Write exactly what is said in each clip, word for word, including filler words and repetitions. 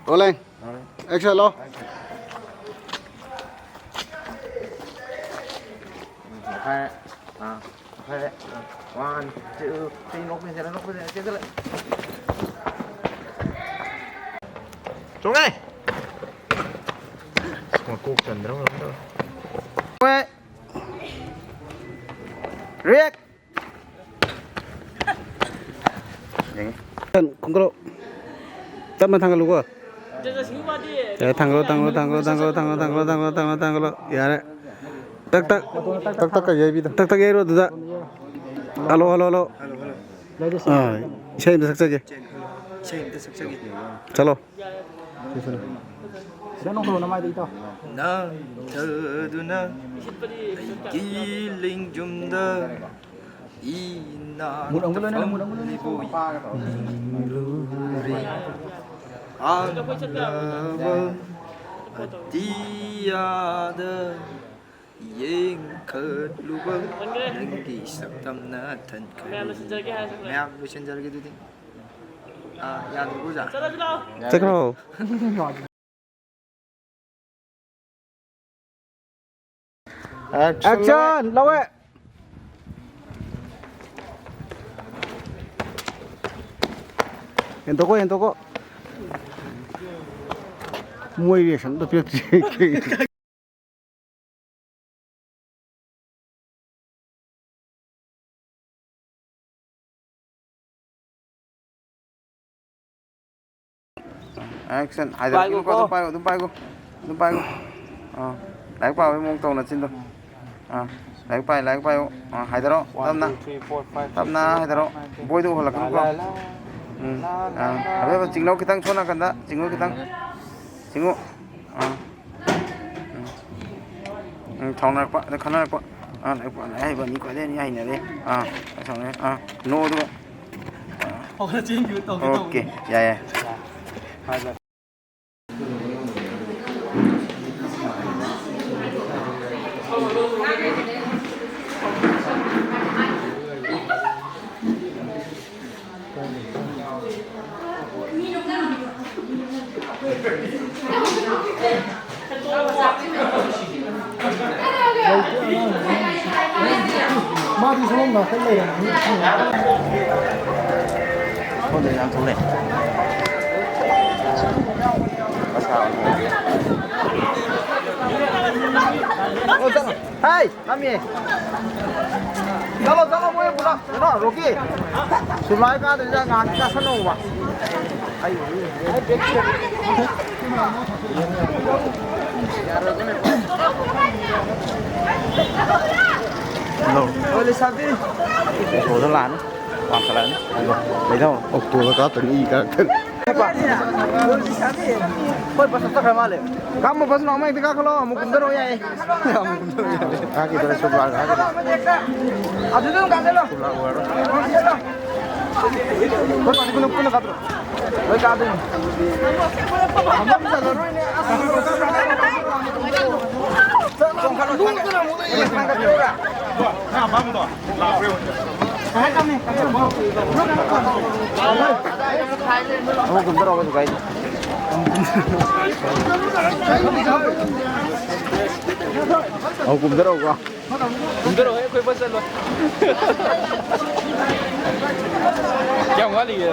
Rolling. Action, ꯂꯣ꯫ ꯃꯈꯥꯏ꯫ ꯑꯥ, ꯃꯈꯥꯏ꯫ ꯑꯥ, one, two, three, ꯅꯣꯛꯄ ꯍꯦꯟꯖꯜꯂꯦ, ꯅꯣꯛꯄ ꯍꯦꯟꯖꯜꯂꯦ, ꯆꯦꯟꯖꯜꯂꯦ꯫ ꯆꯣꯡꯉꯦ! ꯃꯀꯣꯛ ꯆꯟꯗ꯭ꯔꯕ ꯀꯩꯅꯣꯝ ꯇꯧꯔꯦ꯫ ꯔꯦꯛ! ꯌꯦꯡꯉꯤ꯫ ꯈꯣꯡꯒꯠꯂꯣ꯫ ꯇꯞꯅ ꯊꯥꯡꯒꯠꯂꯨꯀꯣ꯫ ꯌꯥꯔꯦ, ꯊꯥꯡꯒꯠꯂꯣ, ꯊꯥꯡꯒꯠꯂꯣ꯫ ꯌꯥꯔꯦ꯫ ꯇꯛ, ꯇꯛ꯫ ꯇꯛ, ꯇꯛ ꯌꯩꯕꯤꯗꯣ꯫ ꯇꯛ, ꯇꯛ ꯌꯩꯔꯣ ꯑꯗꯨꯗ꯫ Hello, hello, hello. ꯑꯥ, ꯏꯁꯩ ꯑꯝꯇ ꯁꯛꯆꯒꯦ꯫ ꯏꯁꯩ ꯑꯝꯇ ꯁꯛꯆꯒꯦ꯫ ꯆꯠꯂꯣ꯫ ꯅꯪ ꯊꯥꯗꯨꯅ ꯑꯩꯒꯤ ꯂꯦꯡꯖꯨꯝꯗ ꯏꯅꯥꯛꯇ ꯐꯝꯂꯤꯕꯨ ꯌꯦꯡꯂꯨꯔꯦ꯫ ꯑꯉꯥꯡꯕ ꯑꯇꯤꯌꯥꯗ ꯌꯦꯡꯈꯠꯂꯨꯕ ꯅꯪꯒꯤ ꯁꯛꯇꯝꯅ ꯊꯟꯈ꯭ꯔꯦ꯫ ꯃꯌꯥꯝ ꯂꯣꯏꯁꯤꯟꯖꯔꯒꯦ ꯑꯗꯨꯗꯤ꯫ ꯑꯥ, ꯌꯥꯗ꯭ꯔꯕꯣ, ꯑꯣꯖꯥ? ꯆꯠꯈ꯭ꯔꯣ꯫ Action ꯂꯧꯋꯦ꯫ ꯍꯦꯟꯗꯣꯛꯀꯣ, ꯍꯦꯟꯗꯣꯛꯀꯣ꯫ ꯃꯣꯏ reaction ꯑꯝꯇ ꯄꯤꯔꯛꯇ꯭ꯔꯤ꯫ Action. ꯍꯥꯏꯗꯔꯛꯀꯅꯨꯀꯣ, ꯄꯥꯏꯒꯣꯀꯣ꯫ ꯑꯗꯨꯝ ꯄꯥꯏꯌꯣ, ꯑꯗꯨꯝ ꯄꯥꯏꯒꯣ꯫ ꯑꯗꯨꯝ ꯄꯥꯏꯒꯣ꯫ ꯑꯥ, ꯂꯥꯏꯔꯤꯛ ꯄꯥꯕꯒꯤ ꯃꯑꯣꯡ ꯇꯧ ꯅꯆꯤꯟꯗꯣ꯫ ꯑꯥ, ꯂꯥꯏꯔꯤꯛ ꯄꯥꯏ, ꯂꯥꯏꯔꯤꯛ ꯄꯥꯏꯌꯣ꯫ ꯑꯥ, ꯍꯥꯏꯗꯔꯛꯑꯣ, ꯇꯞꯅ꯫ ꯇꯞꯅ ꯍꯥꯏꯗꯔꯛꯑꯣ꯫ ꯕꯣꯏꯗꯣ ꯎꯍꯜꯂꯛꯀꯅꯨꯀꯣ꯫ ꯎꯝ, ꯑꯥ, ꯍꯥꯏꯐꯦꯠ ꯍꯥꯏꯐꯦꯠ ꯆꯤꯡꯂꯧ ꯈꯤꯇꯪ ꯁꯣꯝ ꯅꯥꯀꯟꯗ, ꯆꯤꯡꯉꯨ ꯈꯤꯇꯪ꯫ ꯆꯤꯡꯉꯨ꯫ ꯑꯥ꯫ ꯎꯝ꯫ ꯎꯝ, ꯁꯥꯎꯅꯔꯛꯄ, ꯑꯗ ꯈꯟꯅꯔꯛꯄ꯫ ꯑꯥ, ꯂꯥꯏꯔꯤꯛ ꯄꯥ-, ꯂꯥꯏꯔꯤꯛ ꯍꯩꯕ ꯑꯅꯤ ꯈ꯭ꯋꯥꯏꯗꯩ ꯑꯅꯤ ꯍꯩꯅꯔꯦ꯫ ꯑꯥ, ꯁꯥꯎꯅꯔꯦ꯫ ꯑꯥ, ꯅꯣ ꯑꯗꯨꯒ꯫ ꯍꯧꯒꯠꯂ ꯆꯦꯟꯈꯤꯕ ꯇꯧꯒꯦ ꯇꯧꯕꯅꯦ꯫ ꯑꯣꯀꯦ, ꯌꯥꯏ, ꯌꯥꯏ꯫ ꯍꯣꯏ, ꯍꯣꯏ꯫ ꯁꯣꯝꯗ ꯌꯥꯝ ꯊꯣꯛꯂꯛꯑꯦ꯫ ꯍꯥꯏ, ꯐꯝꯃꯤ꯫ ꯆꯠꯂꯣ, ꯆꯠꯂꯣ, ꯃꯣꯏ ꯄꯨꯂꯞ꯫ ꯀꯩꯅꯣ, ꯔꯣꯀꯤ꯫ ꯁꯨꯃꯥꯏ ꯀꯥꯗ꯭ꯔꯤꯗ ꯉꯥꯏꯍꯥꯛ ꯀꯥꯁꯟꯅꯧꯕ꯫ ꯍꯜꯂꯣ꯫ ꯍꯣꯏ, ꯂꯩꯁꯥꯕꯤ꯫ ꯑꯣꯇꯣꯗ ꯂꯥꯛꯑꯅꯤ꯫ ꯋꯥꯡꯈꯠꯂꯛꯑꯅꯤ꯫ ꯍꯜꯂꯣ꯫ ꯂꯩꯊꯧ꯫ ꯑꯣꯇꯣꯗ ꯀꯥꯞꯇꯣꯏꯅꯤ, ꯏ ꯀꯥꯔꯛꯇꯣꯏꯅꯤ꯫ ꯍꯣꯏ, ꯂꯩꯁꯥꯕꯤ꯫ ꯍꯣꯏ, ꯕꯁ ꯆꯠꯈ꯭ꯔ ꯃꯥꯜꯂꯦ꯫ ꯀꯥꯝꯃꯣ, ꯕꯁ ꯃꯃꯥꯡꯗ ꯀꯥꯈꯠꯂꯣ, ꯑꯃꯨꯛ ꯀꯨꯝꯊꯔꯛꯑꯣ ꯌꯥꯏꯌꯦ꯫ ꯑꯃꯨꯛ ꯀꯨꯝꯊꯔꯛꯑꯣ ꯌꯥꯏꯌꯦ꯫ ꯀꯥꯈꯤꯗꯣꯔꯦ, ꯁꯨꯞ ꯂꯥꯛꯑꯒ ꯀꯥꯈꯤꯗꯣꯔꯦ꯫ ꯑꯗꯨꯗ ꯑꯗꯨꯝ ꯀꯥꯈꯠꯂꯣ꯫ ꯁꯨꯞ ꯂꯥꯛꯑꯣ ꯍꯥꯏꯔꯣ꯫ ꯀꯥꯈꯠꯂꯣ꯫ ꯍꯣꯏ, ꯄꯥꯔꯇꯤ ꯄꯨꯟꯅ, ꯄꯨꯟꯅ ꯀꯥꯞꯄ꯭ꯔꯣ? ꯂꯣꯏ ꯀꯥꯗꯣꯏꯅꯤ꯫ ꯐꯝꯐꯝ ꯆꯜꯂꯔꯣꯏꯅꯦ꯫ ꯑꯁ, ꯆꯣꯡꯈꯠꯂꯣ, ꯆꯣꯡꯈꯠꯂꯣ꯫ ꯑꯃꯨꯛ ꯀꯨꯝꯊꯔꯛꯑꯣ, ꯀꯩꯁꯨ ꯀꯥꯏꯗꯦ꯫ ꯑꯃꯨꯛ ꯀꯨꯝꯊꯔꯛꯎꯀꯣ꯫ ꯀꯨꯝꯊꯔꯛꯑꯣ, ꯑꯩꯈꯣꯏ ꯕꯁ ꯆꯠꯂꯣꯏ꯫ ꯀꯌꯥꯝ ꯋꯥꯠꯂꯤꯒꯦ?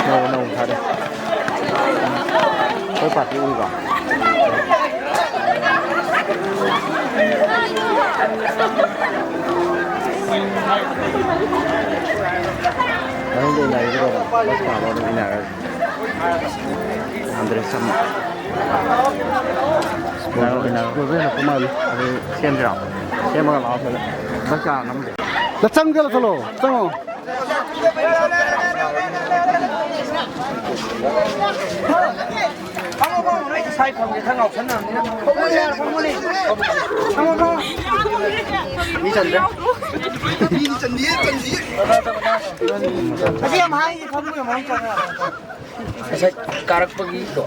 ꯅꯧ, ꯅꯧ ꯊꯥꯔꯦ꯫ ꯑꯩꯈꯣꯏ ꯄꯥꯔꯇꯤ ꯎꯏꯀꯣ꯫ ꯃꯅꯨꯡꯗ ꯏꯟꯅꯔꯤꯕ꯭ꯔꯣ? ꯕꯁ ꯈꯥꯝꯃ ꯑꯗꯨꯝ ꯏꯟꯅꯔꯒꯦ꯫ ꯌꯥꯝꯗ꯭ꯔꯦ, ꯆꯝꯃ꯫ ꯏꯟꯅꯔꯣ, ꯏꯟꯅꯔꯣ꯫ ꯑꯗꯨ ꯁꯦꯝꯁꯤꯔꯣ? ꯁꯦꯝꯃꯒ ꯂꯥꯛꯑꯣ, ꯐꯖꯅ꯫ ꯕꯁ ꯀꯌꯥ ꯅꯝꯗꯦ? ꯆꯪꯒꯦ, ꯆꯠꯂꯣ, ꯆꯪꯉꯣ꯫ ꯐꯝꯃꯣ, ꯐꯝꯃꯣ, ꯅꯣꯏ ꯏꯁꯥ ꯏꯊꯟꯒꯤ ꯈꯔ ꯉꯥꯎꯁꯟꯅꯕꯅꯤꯅ꯫ ꯐꯝꯃꯣꯅꯦ, ꯌꯥꯔꯦ, ꯐꯝꯃꯣꯅꯦ꯫ ꯐꯝꯃꯣ, ꯐꯝꯃꯣ꯫ ꯃꯤ ꯆꯟꯗ꯭ꯔꯦ꯫ ꯃꯤꯗꯤ ꯆꯟꯗꯤꯌꯦ, ꯆꯟꯗꯤꯌꯦ꯫ ꯑꯁꯤ ꯌꯥꯝ ꯍꯥꯏ, ꯐꯝꯃꯣ, ꯌꯥꯝ ꯍꯥꯏ ꯆꯪꯉꯦ꯫ ꯉꯁꯥꯏ ꯀꯥꯔꯛꯄꯒꯤꯗꯣ꯫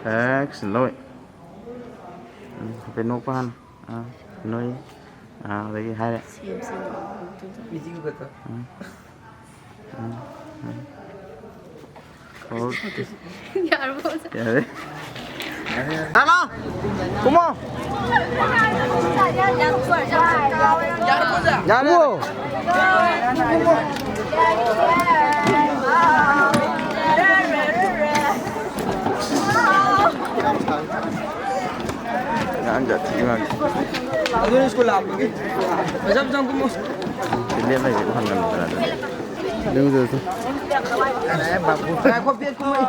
ꯑꯦꯛꯁꯟ ꯂꯧꯏ꯫ ꯍꯥꯏꯐꯦꯠ ꯅꯣꯛꯄ ꯍꯥꯟꯅ꯫ ꯑꯥ, ꯅꯣꯏ꯫ ꯑꯥ, ꯑꯗꯒꯤ ꯍꯥꯏꯔꯦ꯫ ꯁꯦꯝ, ꯁꯦꯝ꯫ ꯎꯝ꯫ ꯎꯝ, ꯎꯝ꯫ ꯑꯣ꯫ ꯌꯥꯔꯕꯣ? ꯌꯥꯔꯦ꯫ ꯌꯥꯔꯦ, ꯌꯥꯔꯦ꯫ ꯂꯥꯛꯑꯣ꯫ ꯀꯨꯝꯃꯣ꯫ ꯌꯥꯔꯦ꯫ ꯀꯨꯝꯃꯣ꯫ ꯑꯉꯥꯡ ꯖꯥꯇꯤ ꯃꯥꯜꯂꯤ꯫ ꯑꯗꯨꯅ ꯁ꯭ꯀꯨꯜ ꯂꯥꯛꯄꯒꯤ꯫ ꯐꯖ ꯐꯖꯅ ꯀꯨꯝꯃꯣ꯫ ꯁꯤ ꯂꯦꯞ ꯂꯩꯁꯦ ꯎꯍꯟꯒꯅꯨꯗꯅ ꯑꯗꯨꯗꯤ꯫ ꯂꯦꯞꯄꯨ, ꯂꯦꯞꯄꯨ꯫ ꯉꯥꯏꯈꯣ, ꯕꯦꯠ ꯀꯨꯝꯃꯣ꯫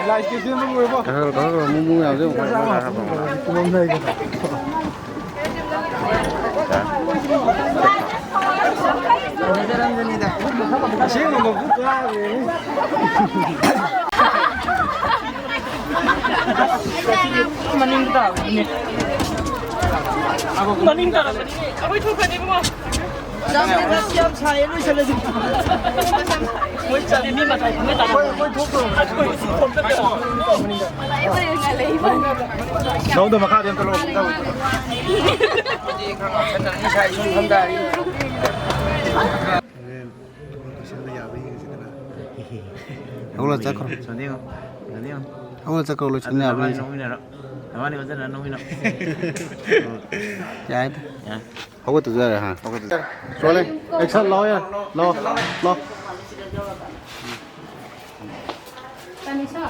ꯂꯥꯏꯁ ꯀꯦ ꯁꯤ ꯑꯃ ꯂꯣꯏꯔꯕꯣ? ꯀꯥꯈꯠꯂꯣ, ꯀꯥꯈꯠꯂꯣ, ꯃꯨꯛ ꯃꯨꯛ ꯃꯌꯥꯝꯁꯦ ꯑꯃꯨꯛ ꯀꯥꯈꯠꯂꯣ꯫ ꯃꯅꯤꯡ ꯇꯥꯕꯅꯤꯅꯦ꯫ ꯃꯅꯤꯡ ꯇꯥꯔꯛꯄꯅꯤꯅꯦ꯫ ꯑꯩꯈꯣꯏ ꯊꯣꯛꯈ꯭ꯔꯅꯤ ꯏꯕꯨꯡꯉꯣ꯫ ꯌꯥꯝ ꯁꯥꯏꯌꯦ, ꯂꯣꯏꯁꯜꯂꯁꯤ꯫ ꯃꯣꯏ ꯆꯠꯂꯤ, ꯃꯤ ꯃꯇꯥꯏ ꯐꯝꯃꯦ ꯇꯥꯃꯣ꯫ ꯃꯣꯏ, ꯃꯣꯏ ꯊꯣꯛꯈ꯭ꯔꯣ꯫ ꯑꯩꯈꯣꯏ ꯁꯤ ꯊꯣꯛꯇꯕ ꯌꯥꯔꯣꯏ꯫ ꯂꯧꯗ ꯃꯈꯥꯗ ꯑꯝꯇ ꯂꯧ꯫ ꯍꯧꯒꯠꯂ ꯆꯠꯈ꯭ꯔꯣ꯫ ꯁꯣꯅꯤꯌꯣ, ꯁꯣꯅꯤꯌꯣ꯫ ꯍꯧꯒꯠꯂ ꯆꯠꯈ꯭ꯔꯣ, ꯂꯣꯏꯁꯟ ꯌꯥꯕ꯭ꯔꯥ ꯌꯦꯡꯁꯤ꯫ ꯅꯕꯥꯅꯤ ꯅꯣꯛꯃꯤꯟꯅꯔꯣ꯫ ꯅꯕꯥꯅꯤ ꯑꯣꯟꯁꯤꯟꯅꯔ ꯅꯣꯛꯃꯤꯟꯅꯔꯣ꯫ ꯌꯥꯏꯗ꯫ ꯌꯥꯏ꯫ ꯍꯧꯒꯠꯇꯁꯨ ꯌꯥꯔꯦ, ꯍꯥ? ꯍꯧꯒꯠꯇꯁꯨ ꯌꯥꯔꯦ꯫ ꯔꯣꯂꯤꯡ꯫ ꯑꯦꯛꯁꯟ ꯂꯥꯛꯑꯣ ꯌꯥꯔꯦ꯫ ꯂꯥꯛꯑꯣ, ꯂꯥꯛꯑꯣ꯫ ꯇꯥꯅꯤꯁꯥ꯫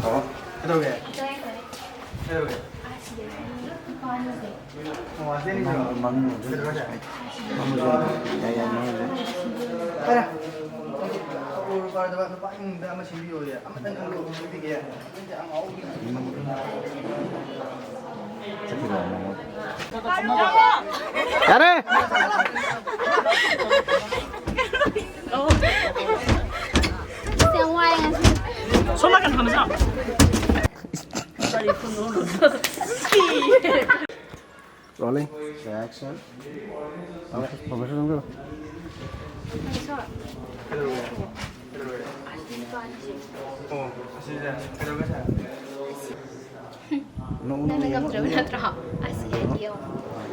ꯍꯥꯎ꯫ ꯀꯩꯗꯧꯔꯒꯦ? ꯀꯩꯗꯧꯔꯒꯦ? ꯃꯃꯤꯡ, ꯃꯃꯤꯡ ꯑꯣꯏꯗꯣꯏꯅꯦ꯫ ꯀꯩꯗꯧꯔꯒꯦ? ꯃꯃꯤꯡ ꯑꯣꯏꯗꯣꯏꯅꯦ꯫ ꯌꯥꯏ, ꯌꯥꯏ, ꯃꯃꯤꯡ ꯑꯣꯏꯗꯣꯏꯅꯦ꯫ ꯐꯔꯦ꯫ ꯂꯨꯄꯥ ꯏꯃꯨꯡꯗ ꯑꯃ ꯁꯤꯟꯕꯤꯌꯣꯌꯦ꯫ ꯑꯃꯇꯪ ꯈꯟꯗꯣꯛꯑꯣ, ꯁꯤꯟꯕꯤꯒꯦ꯫ ꯌꯥꯔꯦ꯫ ꯌꯥꯝ ꯋꯥꯏ ꯉꯁꯤ꯫ ꯁꯣꯝ ꯅꯥꯀꯟ ꯐꯝꯁꯤꯔꯣ? ꯔꯣꯂꯤꯡ꯫ ꯑꯦꯛꯁꯟ꯫ ꯐꯣꯀꯁ ꯆꯪꯁꯤꯜꯂꯣ꯫ ꯑꯣ, ꯑꯁꯤꯁꯦ ꯀꯩꯗꯧꯒꯦ ꯁꯥꯔ? ꯅꯪꯅ ꯉꯝꯗ꯭ꯔꯕ ꯅꯠꯇ꯭ꯔꯣ? ꯑꯁꯤ ꯌꯦꯡꯉꯣ꯫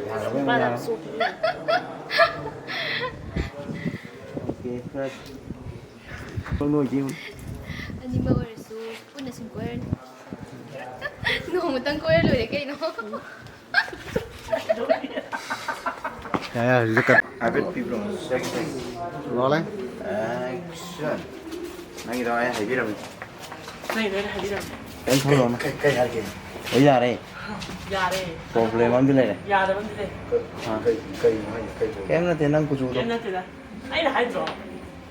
ꯌꯥꯔꯕ ꯌꯦꯡꯉꯣ, ꯌꯥꯔꯕ꯫ ꯑꯣꯀꯦ, ꯈꯔ ꯅꯣꯏꯗꯤ꯫ ꯑꯅꯤꯃꯛ ꯑꯣꯏꯔꯁꯨ ꯄꯨꯟꯅ ꯁꯨꯝ ꯀꯣꯏꯔꯅꯤ꯫ ꯅꯣꯡꯃꯇꯪ ꯀꯣꯏꯔ ꯂꯣꯏꯔꯦ ꯀꯩꯅꯣ꯫ ꯌꯥꯔꯦ, ꯌꯥꯔꯦ, ꯍꯧꯖꯤꯛꯇꯤ ꯀꯠ꯫ ꯍꯥꯏꯐꯦꯠ ꯄꯤꯕ꯭ꯔꯣ? ꯂꯣꯜꯂꯦ꯫ Action. ꯅꯪꯒꯤꯗꯣ ꯑꯩ ꯍꯥꯏꯕꯤꯔꯝꯃꯦ꯫ ꯅꯪꯒꯤꯗꯣ ꯑꯩꯅ ꯍꯥꯏꯕꯤꯔꯝꯃꯦ꯫ ꯀꯩꯝ ꯈꯜꯂꯨꯔꯅꯨ꯫ ꯀꯩ, ꯀꯩ ꯍꯥꯏꯒꯦ? ꯂꯣꯏ ꯌꯥꯔꯦ꯫ ꯌꯥꯔꯦ꯫ Problem ꯑꯃꯗꯤ ꯂꯩꯔꯦ꯫ ꯌꯥꯗꯕ ꯑꯃꯗꯤ ꯂꯩ꯫ ꯑꯥ꯫ ꯀꯩ, ꯀꯩꯅꯣ ꯍꯥꯏꯁꯦ? ꯀꯩ problem? ꯀꯩꯝ ꯅꯠꯇꯦ, ꯅꯪ ꯀꯨꯆꯨꯗꯣ꯫ ꯀꯩꯝ ꯅꯠꯇꯦꯗ꯫ ꯑꯩꯅ ꯍꯥꯏꯗ꯭ꯔꯣ?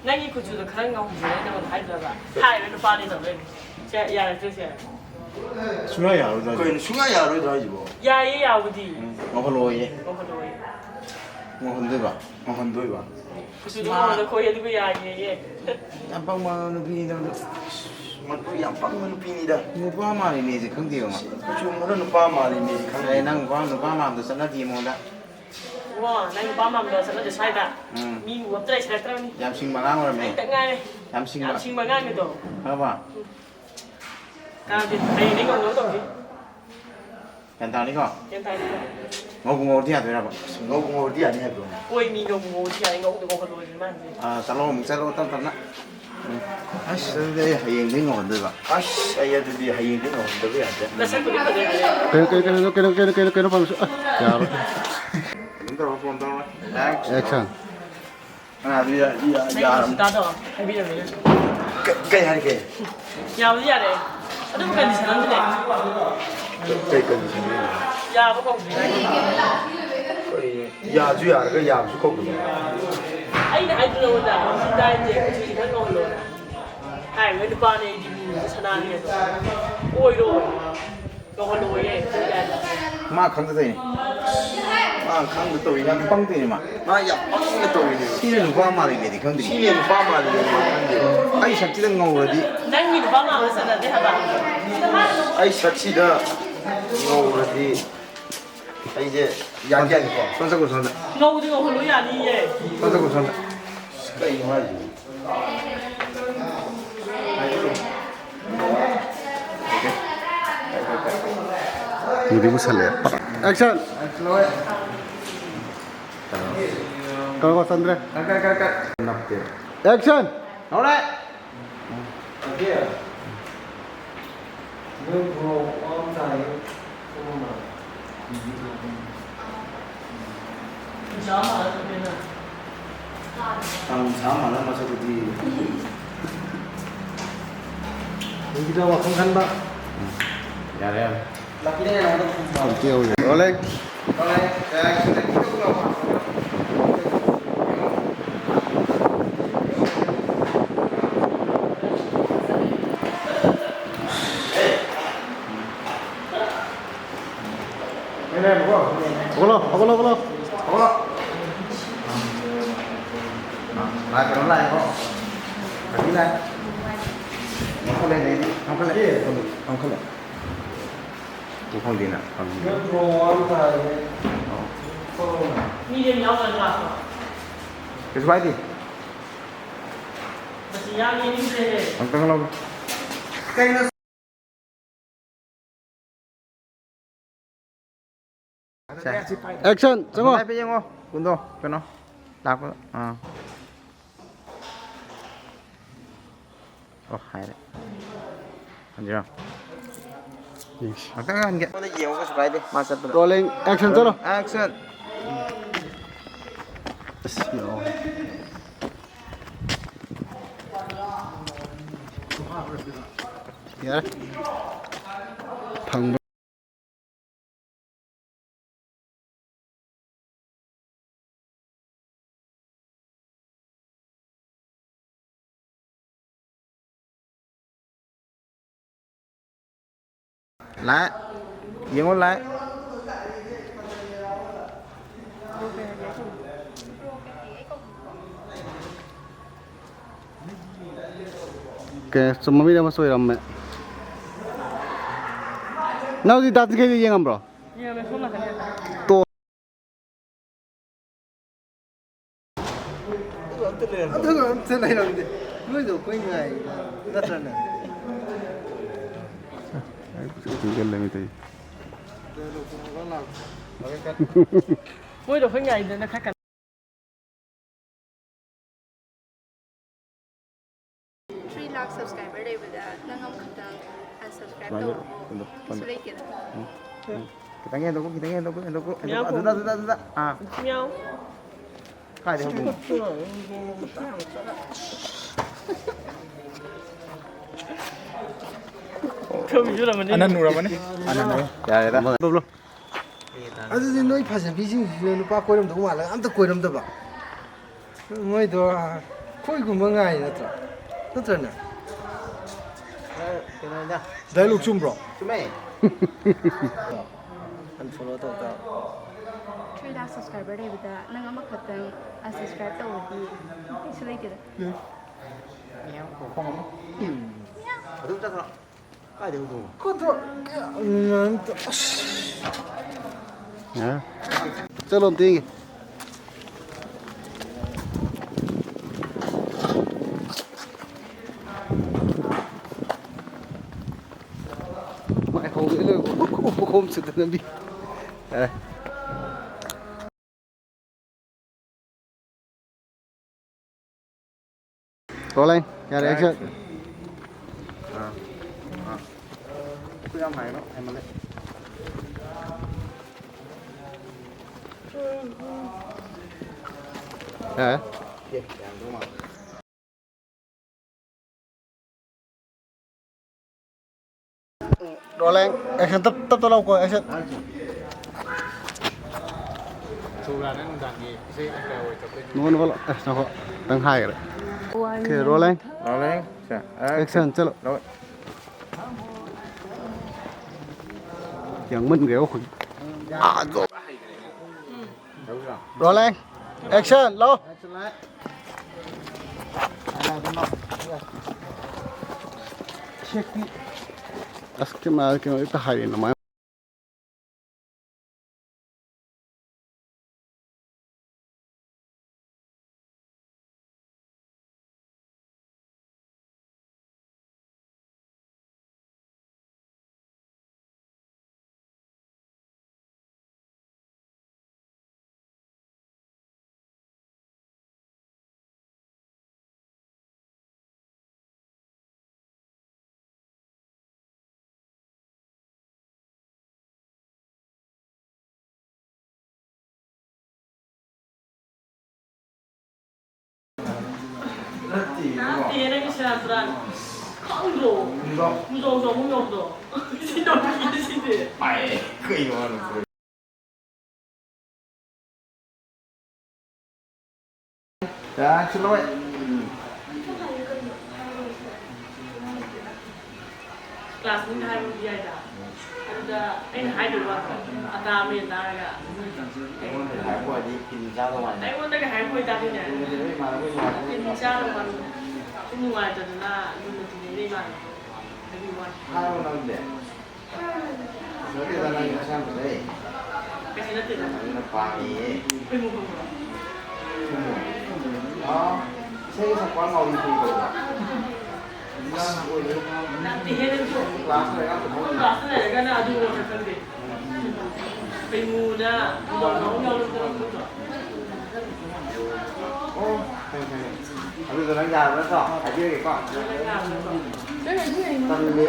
ꯅꯪꯒꯤ ꯀꯨꯆꯨꯗꯣ ꯈꯔ ꯉꯧꯍꯟꯁꯦ ꯑꯩ ꯅꯉꯣꯟꯗ ꯍꯥꯏꯗ꯭ꯔꯕ? ꯍꯥꯏꯔꯤꯕ ꯅꯨꯄꯥꯅꯤ ꯇꯧꯗꯣꯏꯅꯤ꯫ ꯁꯦ, ꯌꯥꯔꯛꯇ꯭ꯔꯦ ꯁꯦ꯫ ꯁꯨꯡꯌꯥ ꯌꯥꯔꯣꯏꯗ꯭ꯔꯥ ꯍꯥꯏꯁꯤꯕꯣ? ꯀꯩꯅꯣ ꯁꯨꯡꯌꯥ ꯌꯥꯔꯣꯏꯗ꯭ꯔꯥ ꯍꯥꯏꯁꯤꯕꯣ? ꯌꯥꯏꯌꯦ, ꯌꯥꯕꯨꯗꯤ꯫ ꯎꯝ, ꯉꯧꯍꯜꯂꯣꯏꯌꯦ꯫ ꯉꯧꯍꯜꯂꯣꯏꯌꯦ꯫ ꯉꯧꯍꯟꯗꯣꯏꯕ? ꯉꯧꯍꯟꯗꯣꯏꯕ꯫ ꯀꯨꯆꯨꯗꯣ ꯉꯧꯍꯜꯂ ꯈꯣꯏ ꯑꯗꯨꯒ ꯌꯥꯏꯌꯦꯌꯦ꯫ ꯌꯥꯝ ꯄꯪꯕ ꯅꯨꯄꯤꯅꯤꯗ ꯃꯗꯨ꯫ ꯃꯗꯨ ꯌꯥꯝ ꯄꯪꯕ ꯅꯨꯄꯤꯅꯤꯗ꯫ ꯅꯨꯄꯥ ꯃꯥꯜꯂꯤꯅꯦꯁꯦ ꯈꯪꯗꯦꯕ ꯃꯥ꯫ ꯀꯨꯆꯨ ꯃꯨꯔ ꯅꯨꯄꯥ ꯃꯥꯜꯂꯤꯅꯦꯁꯦ ꯈꯪꯗꯦ꯫ ꯑꯦ, ꯅꯪ ꯅꯨꯄꯥ, ꯅꯨꯄꯥ ꯃꯥꯟꯕꯗꯣ ꯆꯠꯅꯗꯦ ꯃꯉꯣꯟꯗ꯫ ꯏꯕꯨꯡꯉꯣ, ꯅꯪ ꯅꯨꯄꯥ ꯃꯥꯟꯕꯗꯣ ꯆꯠꯅꯗꯦ ꯁ꯭ꯋꯥꯏꯗ꯫ ꯎꯝ꯫ ꯃꯤ ꯎꯕ ꯑꯝꯇ ꯂꯩꯁꯤꯜꯂꯛꯇ꯭ꯔꯕꯅꯤ꯫ ꯌꯥꯝ ꯁꯤꯡꯕ ꯑꯉꯥꯡ ꯑꯣꯏꯔꯝꯃꯦ꯫ ꯈꯤꯇꯪ ꯉꯥꯏꯔꯦ꯫ ꯌꯥꯝ ꯁꯤꯡꯕ꯫ ꯌꯥꯝ ꯁꯤꯡꯕ ꯑꯉꯥꯡꯅꯤꯗꯣ꯫ ꯈꯪꯉꯕ? ꯎꯝ꯫ ꯀꯥꯟꯅꯗꯦ꯫ ꯍꯌꯦꯡꯗꯩ ꯉꯧꯅꯕ ꯇꯧꯁꯤ꯫ ꯒ꯭ꯌꯥꯟ ꯇꯥꯔꯅꯤꯀꯣ? ꯒ꯭ꯌꯥꯟ ꯇꯥꯔꯅꯤꯀꯣ? ꯉꯧꯕ ꯉꯧꯔꯗꯤ ꯌꯥꯗꯣꯏꯔꯕ? ꯉꯧꯕ ꯉꯧꯔꯗꯤ ꯌꯥꯅꯤ ꯍꯥꯏꯕ꯭ꯔꯣ? ꯍꯣꯏ, ꯃꯤ ꯉꯧꯕ ꯉꯧꯔꯗꯤ ꯌꯥꯅꯤ, ꯉꯧꯗ ꯉꯧꯍꯜꯂꯣꯏ ꯃꯥꯟꯁꯦ꯫ ꯑꯥ, ꯆꯠꯂꯣ, ꯑꯃꯨꯛ ꯆꯠꯂꯣ, ꯇꯞ ꯇꯞꯅ꯫ ꯎꯝ꯫ ꯑꯁ, ꯑꯗꯨꯗꯤ ꯑꯩ ꯍꯌꯦꯡꯗꯩ ꯉꯧꯍꯟꯗꯣꯏꯕ꯫ ꯑꯁ, ꯑꯩ ꯑꯗꯨꯗꯤ ꯍꯌꯦꯡꯗꯩ ꯉꯧꯍꯟꯗꯕ ꯌꯥꯗꯦ꯫ ꯅꯁꯛꯄꯨꯗꯤ ꯐꯖꯩ꯫ ꯀꯩꯅꯣ, ꯀꯩꯅꯣ, ꯀꯩꯅꯣ ꯄꯥꯝꯃꯤꯁꯨ-, ꯑ, ꯌꯥꯔꯣꯏ꯫ ꯑꯗꯨꯝ ꯇꯧꯔꯣ, ꯐꯣꯟ ꯇꯧꯔꯣ꯫ Action. Action. ꯑ, ꯑꯗꯨ ꯌꯥ-, ꯌꯥ-, ꯅꯪ ꯌꯥꯔꯝ-, ꯁꯤꯇꯥꯗꯣ ꯍꯥꯏꯕꯤꯔꯝꯃꯦ꯫ ꯀ-, ꯀꯩ ꯍꯥꯏꯔꯤꯒꯦ? ꯌꯥꯕꯨꯗꯤ ꯌꯥꯔꯦ꯫ ꯑꯗꯨꯝ condition ꯑꯃꯗꯤ ꯂꯩ꯫ ꯀ-, ꯀꯩ condition ꯂꯩ? ꯌꯥꯕ ꯀꯧꯗ꯭ꯔꯤ꯫ ꯀꯩꯅꯣ? ꯌꯥꯁꯨ ꯌꯥꯔꯒ ꯌꯥꯕꯁꯨ ꯀꯧꯗꯕ? ꯑꯩꯅ ꯍꯥꯏꯗ꯭ꯔꯣ ꯅꯉꯣꯟꯗ, ꯁꯤ ꯇꯥꯏꯁꯦ ꯀꯨꯆꯨꯁꯦ ꯈꯔ ꯉꯧꯍꯜꯂꯣꯅ? ꯍꯥꯏꯔꯤꯕ ꯅꯨꯄꯥꯅꯦ ꯑꯩꯗꯤ, ꯃꯤꯁꯦ ꯁꯅꯥꯅꯤ ꯑꯗꯣ꯫ ꯑꯣꯏꯔꯣꯏ꯫ ꯉꯧꯍꯜꯂꯣꯏꯌꯦ꯫ ꯃꯥ ꯈꯪꯗ ꯇꯧꯔꯤꯅꯤ꯫ ꯃꯥ ꯈꯪꯗ ꯇꯧꯔꯤꯅꯤ꯫ ꯌꯥꯝ ꯄꯪꯗꯣꯏꯅꯤ ꯃꯥ꯫ ꯃꯥ ꯌꯥꯝ ꯄꯪꯅ ꯇꯧꯔꯤꯅꯦ꯫ ꯁꯤꯅ ꯅꯨꯄꯥ ꯃꯥꯜꯂꯤꯅꯦꯗꯤ ꯈꯪꯗꯦ꯫ ꯁꯤꯅ ꯅꯨꯄꯥ ꯃꯥꯜꯂꯤꯅꯦꯗꯤ ꯈꯪꯗꯦ꯫ ꯑꯩ ꯁꯛꯁꯤꯗ ꯉꯧꯔꯗꯤ꯫ ꯅꯪꯒꯤ ꯅꯨꯄꯥ ꯃꯥꯟꯕ ꯆꯠꯅꯗꯦ ꯍꯥꯏꯕ꯫ ꯑꯩ ꯁꯛꯁꯤꯗ ꯉꯧꯔꯗꯤ ꯑꯩꯁꯦ ꯌꯥꯗꯤ ꯌꯥꯅꯤꯀꯣ? ꯁꯣꯝ ꯆꯠꯈꯣ, ꯁꯣꯝꯗ꯫ ꯉꯧꯗꯤ ꯉꯧꯍꯜꯂꯣ ꯌꯥꯅꯤꯌꯦ꯫ ꯁꯣꯝ ꯆꯠꯈꯣ, ꯁꯣꯝꯗ꯫ ꯀꯩꯅꯣ ꯍꯥꯏꯁꯤꯕꯣ? ꯃꯤꯗꯤ ꯄꯨꯁꯜꯂꯦ꯫ Action! ꯀꯔꯣ ꯆꯟꯗ꯭ꯔꯦ꯫ ꯅꯞꯇꯦ꯫ Action! ꯍꯧꯔꯦ꯫ ꯇꯥꯡ ꯁꯥ ꯃꯥꯜꯂ ꯃꯁꯛꯇꯨꯗꯤ꯫ ꯍꯧꯖꯤꯛꯀꯤꯗ ꯋꯥꯈꯜ ꯈꯟꯕ꯫ ꯎꯝ꯫ ꯌꯥꯔꯦ, ꯌꯥꯔꯦ꯫ Rolling. ꯍꯧꯒꯠꯂꯣ, ꯍꯧꯒꯠꯂꯣ, ꯍꯧꯒꯠꯂꯣ꯫ ꯂꯥꯛꯑꯦ, ꯀꯩꯅꯣ ꯂꯥꯛꯑꯦꯀꯣ꯫ ꯒꯥꯔꯤ ꯂꯥꯛꯑꯦ꯫ ꯀꯣꯡꯈꯠꯂꯦ, ꯂꯩ, ꯀꯣꯡꯈꯠꯂꯦ꯫ ꯀꯣꯡꯈꯠꯂꯦ꯫ ꯀꯣꯡꯈꯠꯂꯦꯅ ꯐꯝꯃꯤ꯫ ꯑꯧ꯫ ꯀꯩꯁꯨ ꯀꯥꯏꯗꯦ꯫ ꯑꯃꯨꯛꯇꯪ ꯂꯧꯒꯦ꯫ ꯀꯩꯅꯣ? ꯁꯦ꯫ Action! ꯆꯪꯉꯣ꯫ ꯍꯥꯏꯐꯦꯠ ꯌꯦꯡꯉꯣ꯫ ꯀꯨꯟꯗꯣ ꯀꯩꯅꯣ ꯂꯥꯛꯄꯗ꯫ ꯑꯥ꯫ ꯑꯣ, ꯍꯥꯏꯔꯦ꯫ ꯍꯟꯖꯤꯔꯣ? ꯌꯦꯡꯁꯤ꯫ ꯉꯥꯛꯇꯪ ꯍꯟꯒꯦ꯫ ꯑꯩꯉꯣꯟꯗ ꯌꯦꯡꯉꯣ, ꯀꯩꯁꯨ ꯀꯥꯏꯗꯦ꯫ ꯃꯥ ꯆꯠꯄꯗ꯫ Rolling. Action! ꯆꯠꯂꯣ꯫ Action! ꯑꯁ, ꯌꯥꯎꯋꯦ꯫ ꯌꯥꯔꯦ꯫ ꯐꯪꯕ꯫ ꯂꯥꯛꯑꯦ꯫ ꯌꯦꯡꯉꯣ, ꯂꯥꯛꯑꯦ꯫ ꯀꯩ, ꯆꯨꯝꯕ ꯃꯤꯗ ꯑꯃꯁꯨ ꯑꯣꯏꯔꯝꯃꯦ꯫ ꯅꯪ ꯍꯧꯖꯤꯛ ꯗꯥ ꯆꯤꯡꯈꯩꯗ ꯌꯦꯡꯉꯝꯕ꯭ꯔꯣ? ꯌꯦꯡꯉꯝꯃꯦ, ꯁꯣꯝ ꯅꯥꯀꯟꯗ꯫ ꯇꯣ-, ꯑꯗꯨꯒ ꯑꯝꯇ ꯂꯩꯔꯝꯗꯦ꯫ ꯑꯗꯨꯒ ꯑꯝꯇ ꯂꯩꯔꯝꯗꯦ꯫ ꯅꯣꯏꯗꯣ ꯑꯩꯈꯣꯏ ꯉꯥꯏꯔꯤꯕ ꯅꯠꯇ꯭ꯔꯅꯦ? ꯑꯩ ꯄꯨꯛꯆꯦꯜ ꯊꯤꯒꯜꯂꯦ ꯃꯤꯇꯩ꯫ ꯃꯣꯏꯗꯣ ꯑꯩꯈꯣꯏ ꯉꯥꯏꯗꯅ ꯈꯔ ꯀꯟꯅ꯫ Three lakh subscriber ꯂꯩꯕꯗ ꯅꯪ ꯑꯃꯈꯛꯇꯪ unsubscribe ꯁꯨꯃꯥꯏꯅ ꯇꯧꯔꯕꯣ? ꯀꯩꯅꯣ, ꯀꯩꯁꯨ ꯂꯩꯇꯦꯗ꯫ ꯎꯝ, ꯎꯝ꯫ ꯈꯤꯇꯪ ꯍꯦꯟꯗꯣꯛꯎ, ꯈꯤꯇꯪ ꯍꯦꯟꯗꯣꯛꯎ, ꯍꯦꯟꯗꯣꯛꯎ, ꯍꯦꯟꯗꯣꯛꯎ꯫ ꯃꯤꯌꯥꯎ ꯑꯗꯨꯗ, ꯈꯣꯡꯉꯣ꯫ ꯑꯗꯨꯗ, ꯑꯗꯨꯗ꯫ ꯑꯥ꯫ ꯃꯤꯌꯥꯎ꯫ ꯀꯥꯏꯗꯩ ꯍꯧꯗꯣꯏꯅꯣ? ꯊꯝꯖꯤꯜꯂꯝꯃꯅꯤ꯫ ꯑꯅꯟ ꯎꯔꯝꯃꯅꯤ꯫ ꯑꯅꯟ ꯎꯔꯦ꯫ ꯌꯥꯔꯦꯗ꯫ ꯕ꯭ꯂꯣ, ꯕ꯭ꯂꯣ꯫ ꯑꯗꯨꯗꯤ ꯅꯣꯏ ꯐꯖꯕꯤꯁꯤꯡꯁꯤꯁꯨ ꯅꯨꯄꯥ ꯀꯣꯏꯔꯝꯗꯧ ꯃꯥꯜꯂꯒ ꯑꯝꯇ ꯀꯣꯏꯔꯝꯗꯕ꯫ ꯃꯣꯏꯗꯣ ꯑꯩꯈꯣꯏꯒꯨꯝꯕ ꯉꯥꯏ ꯅꯠꯇ꯭ꯔꯣ? ꯅꯠꯇ꯭ꯔꯅꯦ? ꯑ, ꯀꯩꯅꯣꯅꯤꯗ꯫ Dialogue ꯆꯨꯝꯕ꯭ꯔꯣ? ꯆꯨꯝꯃꯦ꯫ Unfollow ꯇꯧ ꯇꯥꯕ꯫ Three lakh subscriber ꯂꯩꯕꯗ ꯅꯪ ꯑꯃꯈꯛꯇꯪ unsubscribe ꯇꯧꯕꯗꯤ ꯀꯩꯁꯨ ꯂꯩꯇꯦꯗ꯫ ꯎꯝ꯫ ꯑꯗꯨꯝ ꯆꯠꯈ꯭ꯔꯣ꯫ ꯀꯥꯏꯗꯩ ꯍꯧꯗꯣꯡꯅꯣ? ꯈꯨꯠꯇꯣ, ꯑꯁ꯫ ꯌꯥꯔꯦ꯫ ꯆꯠꯂꯣ ꯑꯝꯇ ꯌꯦꯡꯒꯦ꯫ ꯃꯥꯏ ꯍꯧꯒꯦ ꯂꯣꯏꯕ ꯎꯞꯄ ꯈꯣꯝ ꯆꯠꯇꯅꯕꯤ꯫ ꯌꯥꯔꯦ꯫ Rolling. ꯌꯥꯔꯦ, action. ꯑꯥ, ꯑꯥ꯫ ꯈꯨꯠ ꯌꯥꯝ ꯍꯥꯏꯒꯅꯣ, ꯍꯥꯏꯃꯜꯂꯦ꯫ ꯌꯥꯔꯦ꯫ ꯑꯦ, ꯌꯥꯔꯝꯗꯧ ꯃꯥꯜꯂꯦ꯫ Rolling. Action. ꯇꯞ, ꯇꯞ, ꯇꯞ ꯂꯥꯎꯀꯣ, action. ꯁꯨꯔꯥꯅ ꯅꯨꯡꯗꯥꯡꯒꯤ ꯏꯁꯩ ꯀꯌꯥ ꯑꯣꯏ ꯆꯠꯇꯣꯏꯅꯣ? ꯅꯣ, ꯅꯣ, ꯅꯣ꯫ ꯑꯁ, ꯉꯥꯏꯈꯣ꯫ ꯈꯤꯇꯪ ꯍꯥꯏꯈ꯭ꯔꯦ꯫ Okay, rolling. Rolling. Action. Action, ꯆꯠꯂꯣ꯫ Rolling. ꯌꯥꯡꯃꯟꯈ꯭ꯔꯦ ꯑꯩꯈꯣꯏ꯫ ꯑꯥ, ꯖꯣ꯫ Rolling. Action. ꯂꯥꯎ꯫ ꯑꯁ, ꯀꯩꯅꯣ, ꯀꯩꯅꯣ ꯍꯦꯛꯇ ꯍꯥꯏꯔꯦꯅ ꯃꯥ꯫ ꯈꯪꯗ꯭ꯔꯣ? ꯈꯣꯡꯖꯣꯝ ꯆꯥꯐꯝ ꯌꯧꯕꯗꯣ꯫ ꯁꯤ ꯅꯨꯄꯤꯁꯤꯗꯤ꯫ ꯄꯥꯏ꯫ ꯀꯩꯅꯣ ꯃꯥꯅ ꯇꯧꯔꯤꯁꯦ? ꯆꯥꯛꯁꯨ ꯂꯣꯏ꯫ ꯀ꯭ꯂꯥꯁꯃꯦꯠ ꯍꯥꯏꯕ ꯌꯥꯏꯗ꯫ ꯑꯗꯨꯗ ꯑꯩꯅ ꯍꯥꯏꯗꯣꯏ ꯋꯥꯗꯣ ꯑꯇꯥ ꯑꯃ ꯇꯥꯔꯒ꯫ ꯑꯩꯉꯣꯟꯗ ꯍꯥꯏꯔꯛꯄ ꯑꯣꯏꯔꯗꯤ ꯀꯤꯟ ꯆꯥꯗꯧ ꯃꯥꯜꯂꯦ꯫ ꯑꯩꯉꯣꯟꯗꯒ ꯍꯥꯏꯔꯛꯄ ꯑꯣꯏꯇꯥꯔꯗꯤꯅꯦ꯫ ꯑꯗꯨꯗꯤ ꯏꯃꯥꯟꯅꯕ ꯏꯃꯥꯟꯅꯕ ꯀꯤꯟ ꯆꯥꯗꯧ ꯃꯥꯜꯂꯦ꯫ ꯁꯨꯝ ꯅꯨꯡꯉꯥꯏꯇꯗꯅ ꯂꯨꯅ ꯇꯤꯟꯅꯩꯅꯦ ꯏꯃꯥꯟꯅꯕ꯫ ꯍꯥꯏꯕꯤꯌꯨ ꯋꯥꯅꯤ꯫ ꯍꯥꯏꯔꯣ ꯅꯪꯗꯤ꯫ ꯅꯠꯇꯦꯗ, ꯅꯪ ꯅꯁꯥ ꯐꯖꯩ꯫ ꯀꯩꯁꯨ ꯅꯠꯇꯦꯗ꯫ ꯑꯗꯨꯅ ꯄꯥꯝꯃꯤꯌꯦ꯫ ꯀꯩꯅꯣ ꯈꯪꯕ꯭ꯔꯣ? ꯈꯨꯝꯃꯣ꯫ ꯑꯥ, ꯏꯁꯩꯒ ꯁꯛꯄ ꯉꯥꯎꯔꯤ ꯐꯩ ꯇꯧꯕ꯫ ꯅꯠꯇꯦꯍꯦ, ꯅꯪꯁꯨ꯫ ꯀ꯭ꯂꯥꯁ ꯂꯣꯏꯔꯒ ꯑꯝꯇ ꯈꯪꯗꯦ꯫ ꯀ꯭ꯂꯥꯁꯇ ꯂꯩꯔꯒꯅ ꯑꯗꯨ ꯈꯪꯗꯦ꯫ ꯀꯩꯅꯣꯗ ꯉꯥꯎ ꯉꯥꯎ ꯌꯥꯎꯔꯛꯄꯗꯣ꯫ ꯑꯣ, ꯈꯪꯉꯦ, ꯈꯪꯉꯦ꯫ ꯑꯗꯨꯗꯣ ꯅꯪ ꯌꯥꯔꯕ ꯅꯠꯇ꯭ꯔꯣ? ꯍꯥꯏꯕꯤꯔꯒꯦꯀꯣ꯫ ꯇꯜꯂꯦ꯫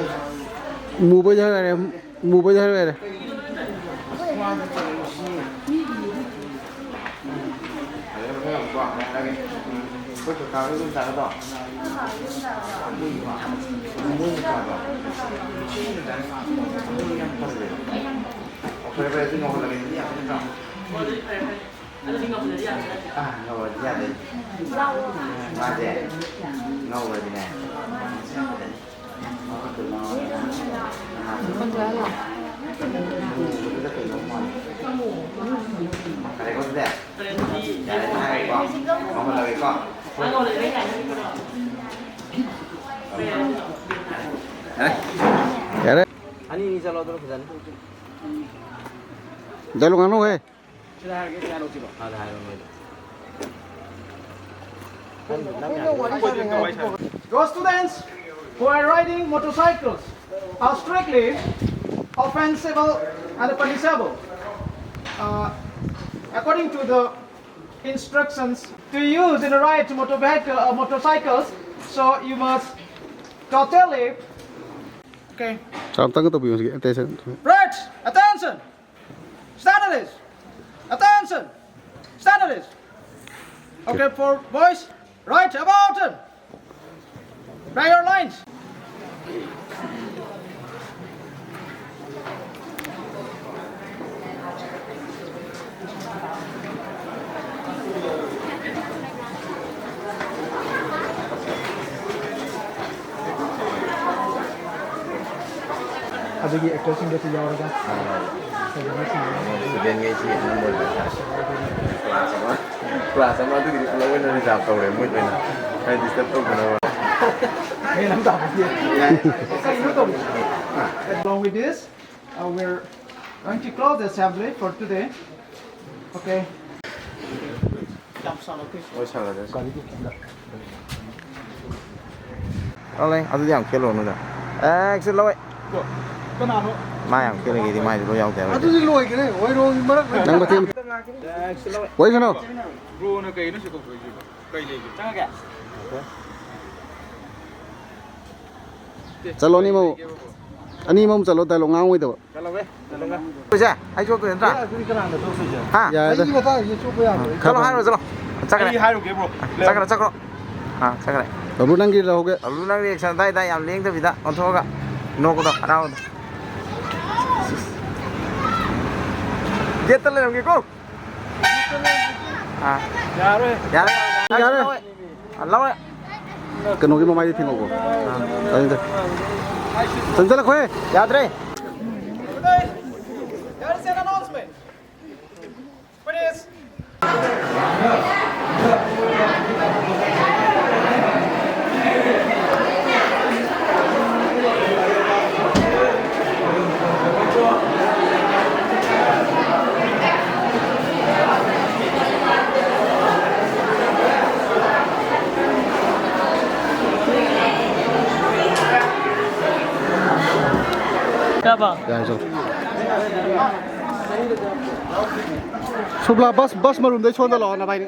ꯃꯨꯕꯩꯗꯤ ꯍꯥꯏꯔꯣ ꯌꯥꯔꯦ, ꯃꯨꯕꯩꯗꯤ ꯍꯥꯏꯔꯣ ꯌꯥꯔꯦ꯫ ꯑꯩꯈꯣꯏ ꯀꯀꯥꯒꯤ ꯌꯨꯝ ꯇꯥꯒꯗ꯭ꯔꯣ? ꯃꯣꯏ ꯀꯀꯥꯗꯣ꯫ ꯐꯔꯦ, ꯐꯔꯦ, ꯑꯗꯨ ꯉꯧꯍꯜꯂꯒꯦ, ꯑꯗꯨꯗꯤ ꯌꯥꯝ ꯐꯠꯇ꯭ꯔꯣ? ꯑꯗꯨꯗꯤ ꯐꯔꯦ, ꯐꯔꯦ꯫ ꯑꯗꯨꯗꯤ ꯉꯧꯍꯜꯂꯗꯤ ꯌꯥꯔꯦ꯫ ꯑꯥ, ꯉꯧꯔꯗꯤ ꯌꯥꯔꯦ꯫ ꯃꯥꯁꯦ ꯉꯧꯔꯗꯤꯅꯦ꯫ ꯃꯈꯨꯠꯇꯨ ꯉꯧꯔꯒ ꯃꯉꯥ ꯇꯔꯨꯛ ꯉꯧꯕꯗꯨꯗ ꯀꯩꯅꯣꯝ ꯃꯥꯜꯂꯦ꯫ ꯐꯔꯦꯀꯣ ꯑꯗꯨꯗꯤ? ꯌꯥꯔꯦ, ꯍꯥꯏꯔꯦꯀꯣ? ꯉꯧꯍꯜꯂꯒꯦꯀꯣ? ꯌꯥꯔꯦ꯫ ꯌꯥꯔꯦ꯫ ꯑꯅꯤ ꯑꯅꯤ ꯆꯠꯂꯣ, ꯑꯗꯨꯅ ꯐꯖꯅꯤ꯫ ꯆꯠꯂꯣ, ꯉꯥꯡꯅꯧꯍꯦ꯫ ꯁꯤꯗ ꯍꯥꯏꯔꯒꯦ, ꯁꯤ ꯍꯥꯏꯔꯣ, ꯁꯤꯗꯣ꯫ ꯍꯥꯟꯅ ꯍꯥꯏꯔꯣ, ꯅꯣꯏꯗꯣ꯫ Those students who are riding motorcycles are strictly offensible and punishable, uh, according to the instructions to use in a ride to motor vehicle or motorcycles. So you must totally, okay. ꯆꯥꯝꯇꯪꯒ ꯇꯧꯕꯤꯌꯨ, ꯍꯧꯖꯤꯛꯀꯤ attention꯫ Right, attention. Stand at ease. Attention. Stand at ease. Okay, for boys, right about turn. Try your lines. ꯑꯗꯨꯒꯤ ꯑꯦꯛꯇꯔꯁꯤꯡꯗꯁꯨ ꯌꯥꯎꯔꯒ ꯐꯖꯅ scenery. ꯁ꯭ꯇꯨꯗꯦꯟꯉꯩꯁꯤ ꯑꯅꯝꯕ ꯑꯣꯏꯅ class ꯑꯃ, class ꯑꯃ ꯑꯗꯨꯒꯤꯗꯤ ꯄꯨꯂꯞ ꯑꯣꯏꯅ ꯔꯤꯖꯥꯔꯚ ꯇꯧꯔꯦ, ꯃꯣꯏ ꯂꯣꯏꯅ꯫ ꯑꯩ ꯗꯤꯁꯇꯔꯕ ꯇꯧꯗꯅꯕ꯫ ꯃꯦꯟ ꯑꯃ ꯇꯥꯕꯗꯤ꯫ Along with this, uh, we're going to close the assembly for today. Okay. ꯌꯥꯝ ꯁꯥꯟꯅꯈ꯭ꯔꯦ꯫ ꯍꯣꯏ, ꯁꯥꯟꯅꯔꯦ꯫ ꯒꯥꯔꯤꯗꯤ ꯈꯤꯇꯪ ꯂꯧꯔꯦ, ꯑꯗꯨꯗꯤ ꯌꯥꯝ ꯈꯦꯠꯂꯨꯔꯅꯨꯗ꯫ ꯑꯦ, ꯑꯦꯛꯁꯟ ꯂꯧꯋꯦ꯫ ꯀꯅꯥꯅꯣ? ꯃꯥ ꯌꯥꯝ ꯈꯦꯠꯂꯤꯉꯩꯗꯤ ꯃꯥꯏꯗꯤ ꯂꯣꯏ ꯌꯥꯎꯗꯦ ꯍꯥꯏꯕ꯫ ꯑꯗꯨꯗꯤ ꯂꯣꯏꯈ꯭ꯔꯦ, ꯍꯣꯏꯔꯣꯡꯒꯤ ꯃꯔꯛ ꯅꯪ ꯃꯇꯦꯡ꯫ ꯑꯦꯛꯁꯟ ꯂꯧꯋꯦ꯫ ꯋꯥꯔꯤ ꯁꯥꯟꯅꯧ꯫ ꯕ꯭ꯔꯣꯅ ꯀꯩꯅꯣ ꯁꯤ ꯀꯧꯊꯣꯛꯏꯁꯤꯕꯣ? ꯀꯩ ꯂꯩꯒꯦ? ꯆꯪꯉꯒꯦ? ꯆꯠꯂꯣ, ꯑꯅꯤꯃꯛ꯫ ꯑꯅꯤꯃꯛ ꯆꯠꯂꯣ, ꯗꯥꯏꯂꯣꯛ ꯉꯥꯡꯉꯣꯏꯗꯕ꯫ ꯆꯠꯂꯣ, ꯑꯩ ꯆꯣꯞꯇꯣꯏ ꯅꯠꯇ꯭ꯔꯥ? ꯑꯦ, ꯑꯗꯨꯗꯤ ꯀꯅꯥꯅ ꯆꯣꯞꯇꯣꯏꯁꯦ? ꯍꯥ? ꯌꯥꯔꯦꯗ꯫ ꯑꯩꯒꯤ ꯃꯇꯥꯡꯁꯤꯗ ꯆꯣꯞꯄ ꯌꯥꯔꯣꯏ꯫ ꯆꯠꯂꯣ, ꯍꯥꯏꯔꯨꯔꯣ, ꯆꯠꯂꯣ꯫ ꯆꯠꯈ꯭ꯔꯦ꯫ ꯑꯩ ꯍꯥꯏꯔꯨꯒꯦ, ꯕ꯭ꯔꯣ꯫ ꯆꯠꯈ꯭ꯔꯣ, ꯆꯠꯈ꯭ꯔꯣ꯫ ꯑꯥ, ꯆꯠꯈ꯭ꯔꯦ꯫ ꯕ꯭ꯔꯣ, ꯅꯪꯒꯤ ꯂꯧꯍꯧꯒꯦ꯫ ꯕ꯭ꯔꯣ, ꯅꯪ ꯔꯤꯑꯦꯛꯁꯟ ꯑꯗꯥꯏ ꯑꯗꯥꯏ ꯌꯥꯝ ꯂꯦꯡꯗꯕꯤꯗ ꯑꯣꯟꯊꯣꯛꯑꯒ ꯅꯣꯛꯄꯗꯣ, ꯍꯔꯥꯎꯕꯗꯣ꯫ ꯒꯦꯠꯇ ꯂꯩꯔꯝꯒꯦꯀꯣ꯫ ꯑꯥ꯫ ꯌꯥꯔꯣꯏ꯫ ꯌꯥꯔꯦ꯫ ꯌꯥꯔꯦ꯫ ꯂꯧꯔꯦ꯫ ꯂꯧꯔꯦ꯫ ꯀꯩꯅꯣꯒꯤ ꯃꯃꯥꯏꯗꯤ ꯊꯦꯡꯉꯧꯀꯣ꯫ ꯑꯥ꯫ ꯇꯥꯅꯤꯡꯗꯦ꯫ ꯆꯪꯁꯤꯜꯂꯛꯈꯣꯍꯦ꯫ ꯌꯥꯗ꯭ꯔꯦ꯫ There is an announcement. Please. ꯌꯥꯔꯦ, ꯆꯠꯂꯣ꯫ ꯁꯨꯕ꯭ꯂꯥ, ꯕꯁ, ꯕꯁ ꯃꯔꯨꯝꯗꯩ ꯁꯣꯟꯗ ꯂꯥꯛꯑꯣ, ꯅꯕꯥꯏꯅꯤ꯫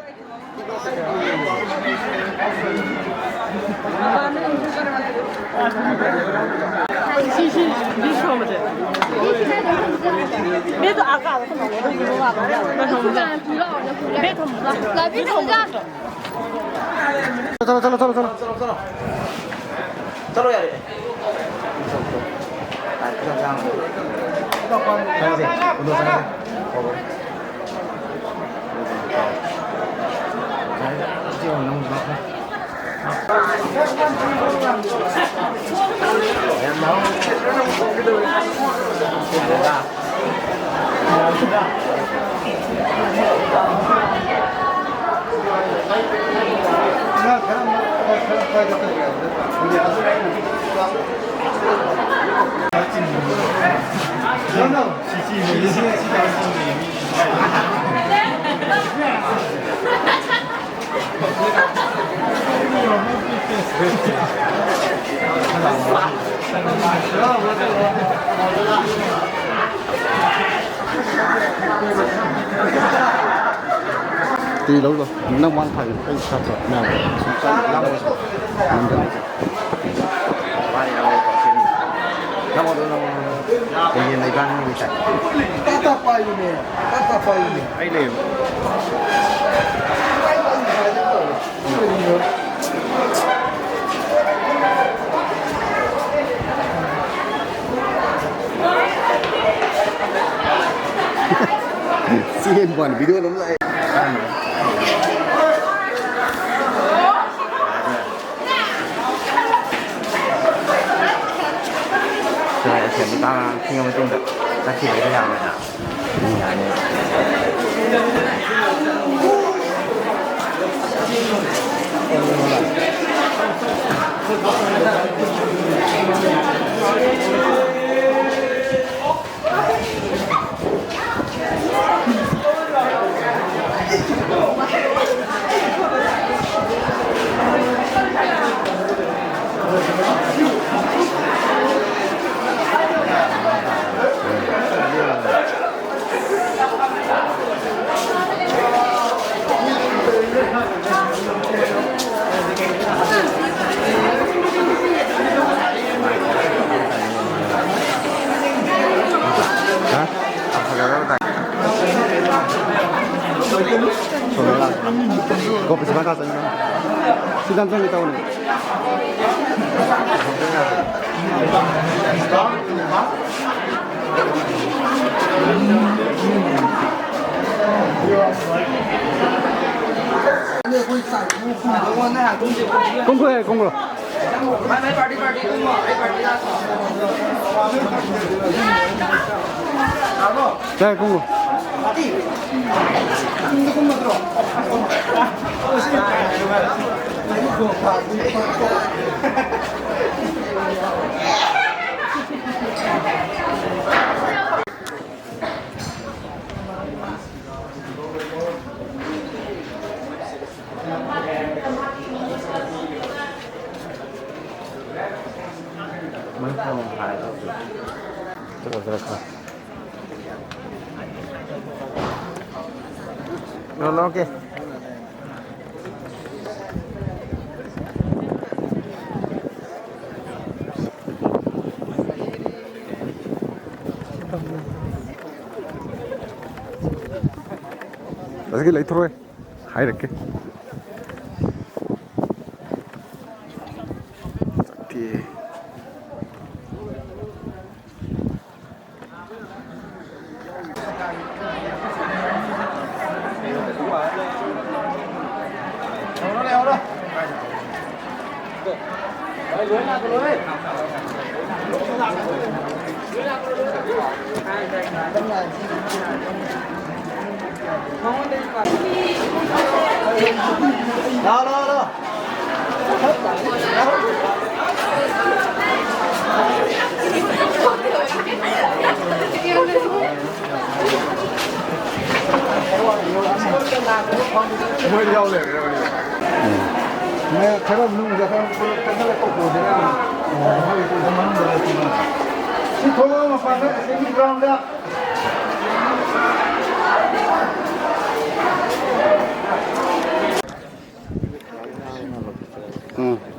ꯆꯠꯂꯣ, ꯆꯠꯂꯣ, ꯆꯠꯂꯣ, ꯆꯠꯂꯣ꯫ ꯆꯠꯂꯣ ꯌꯥꯔꯦ꯫ ꯆꯪꯉꯁꯦ, ꯀꯣꯟꯗꯣ ꯆꯪꯉꯁꯦ꯫ ꯇꯤ ꯂꯧꯔꯣ꯫ ꯅꯪ ꯃꯥꯡ ꯊꯥꯒꯦ꯫ ꯑꯩ ꯁꯥꯇ꯭ꯔ ꯃꯌꯥꯝ ꯁꯨꯝ ꯆꯪ-, ꯂꯥꯡꯉꯣꯏꯁꯦ꯫ ꯅꯝꯗꯅ꯫ ꯃꯥꯅꯤ, ꯅꯪ ꯂꯧꯔꯣ꯫ ꯅꯪ ꯑꯗꯨ ꯅꯪ ꯌꯦꯟ ꯂꯩꯕ꯭ꯔꯥ? ꯅꯪ ꯂꯩꯇꯥꯏ꯫ ꯇꯥ ꯇꯥ ꯄꯥꯏꯌꯨꯅꯦ꯫ ꯇꯥ ꯇꯥ ꯄꯥꯏꯌꯨꯅꯦ꯫ ꯑꯩ ꯂꯩꯌꯦꯕ꯫ ꯆꯦꯟꯕ ꯋꯥꯅꯤ, video ꯑꯗꯨꯝ ꯂꯥꯛꯑꯦ꯫ ꯁꯦ, ꯑꯁꯦꯡꯕ ꯇꯥꯡ ꯊꯤꯡꯉ ꯃꯇꯨꯡꯗ ꯆꯠꯈꯤꯕ ꯌꯥꯔꯣꯏꯗ꯫ ꯍꯥ? ꯀꯣꯐꯤ ꯁꯨꯃꯥꯏꯅ ꯆꯥꯁꯤꯟꯕ꯫ ꯁꯤꯗ ꯑꯝꯇꯪꯗꯤ ꯇꯧꯅꯦ꯫ ꯀꯨꯝꯈ꯭ꯔꯣꯍꯦ, ꯀꯨꯝꯈ꯭ꯔꯣ꯫ ꯌꯥꯏ, ꯀꯨꯝꯈ꯭ꯔꯣ꯫ ꯂꯧꯔꯣ, ꯂꯧꯔꯣ, ꯀꯦ꯫ ꯑꯁꯤꯒꯤ ꯂꯩꯊꯣꯔꯛꯑꯣꯏ꯫ ꯍꯥꯏꯔꯛꯀꯦ꯫ ꯆꯠꯇꯦ꯫ ꯂꯥꯎ, ꯂꯥꯎ, ꯂꯥꯎ꯫ ꯃꯣꯏꯗꯤ ꯌꯥꯎ ꯂꯩꯔꯝꯃꯦ꯫ ꯃꯣꯏ ꯈꯔ ꯃꯅꯨꯡꯗ ꯈꯔ ꯄꯨꯂꯞ ꯆꯪꯁꯤꯜꯂ ꯇꯧꯊꯣꯛꯑꯁꯤꯔ? ꯃꯣꯏ ꯃꯅꯨꯡꯗ ꯂꯩꯁꯤꯜꯂꯣ꯫ ꯁꯤ ꯊꯣꯛꯂꯛꯑꯣ ꯃꯄꯥꯟꯗ, ꯑꯦꯁꯦꯝꯕ꯭ꯂꯤ ꯒ꯭ꯔꯥꯎꯟꯗ꯫ ꯎꯝ꯫